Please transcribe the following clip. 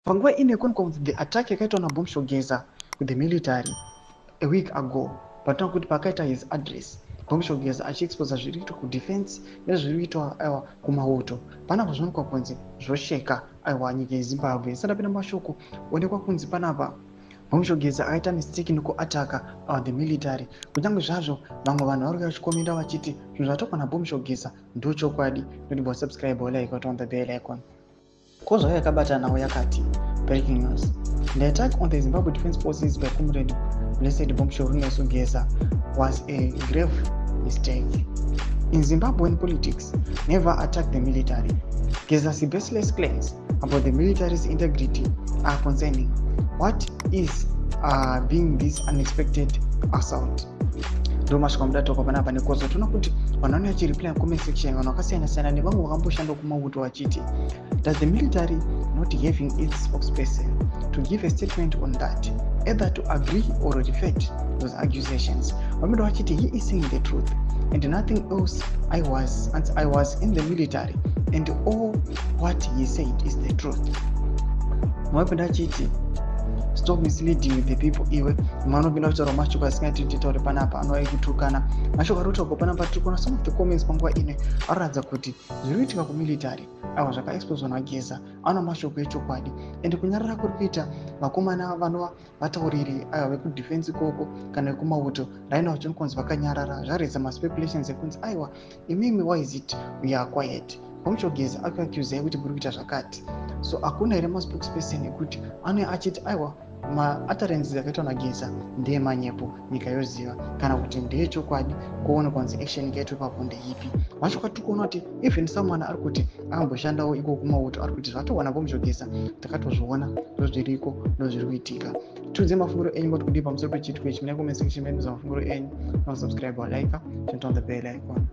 Panguva ino ikuonekwa kunzi the attack yakaitwa naBombshell Geza kuthe military a week ago, patinoona kuti pakaita his address, Bombshell Geza achiexposa zviri kuitwa kudefense nezviri kuitwa, aiwa, kumauto panapa, zvinoonekwa kunzi zvosheka, aiwa, nyika yeZimbabwe. Isati apinda mashoko, onekwa kunzi panapa Bombshell Geza akaita mistake nekuataka the military, kunyange zvazvo vamwe vanhu vari kuya vachikomenda vachiti zvinhu zvataurwa naBombshell Geza ndochokwadi. Noti subscribe, like, on the bell icon. Ko zvayo yakabatanawo yakati, "Breaking news: the attack on the Zimbabwe Defense Forces by Comrade Blessed Bombshell Runesu Geza was a grave mistake. In Zimbabwean politics, never attack the military. Geza's baseless claims about the military's integrity are concerning. What is being this unexpected assault?" Ndo masvika mudatoko panapa nekozo. Toona kuti vanhu vanouya vachireply comment section, vanhu vakasiyana siyana nevamwe vakamboshanda kumauto, vachiti, "Does the military not having its spokesperson to give a statement on that, either to agree or reject those accusations?" Vamwe vachiti, "He is saying the truth and nothing else. I was in the military and all what he said is the truth." Mavapinda achiti, "Stop misleading the people." Iwe manopinda kutaura mashoko asingaiti titaure panapa, anova ekutukana. Mashoko ari kutaurwa panapa, tiri kuona some of the comments panguva ino aroratidza kuti zviri kuitika kumilitary, aiwa, zvakaexposwa naGeza ano mashoko echokwadi, ende kunyarara kuri kuita vakomana vanova vatauriri, aiwa, vekudefense ikoko kana vekumauto raina vachinokonzi vakanyarara, zvareza maspeculations ekunzi, aiwa, imimi, why is it we are quiet? Bombshell Geza akuaccusai kuti muri kuita zvakati, so hakuna here maspokesperson ekuti anouya achiti, aiwa, mautterances akaitwa naGeza ndeemanyepo, nyika yoziva, kana kuti ndeyechokwadi, kuonekwa kunzi action ingaitwa ipapo ndeipi? Vacho tiri kuona kuti even someone ari kuti akamboshandawo iko kumauto ari kuti zvatowana Bombshell Geza takatozviona, ndozviriko, ndozviri kuitika. Tiudze mafungiro enyu ngoti kudii pamusoro pechiitiko ichi muna comment section medu. Mafungiro enyu, nosubscribe, like, turn on the bell icon.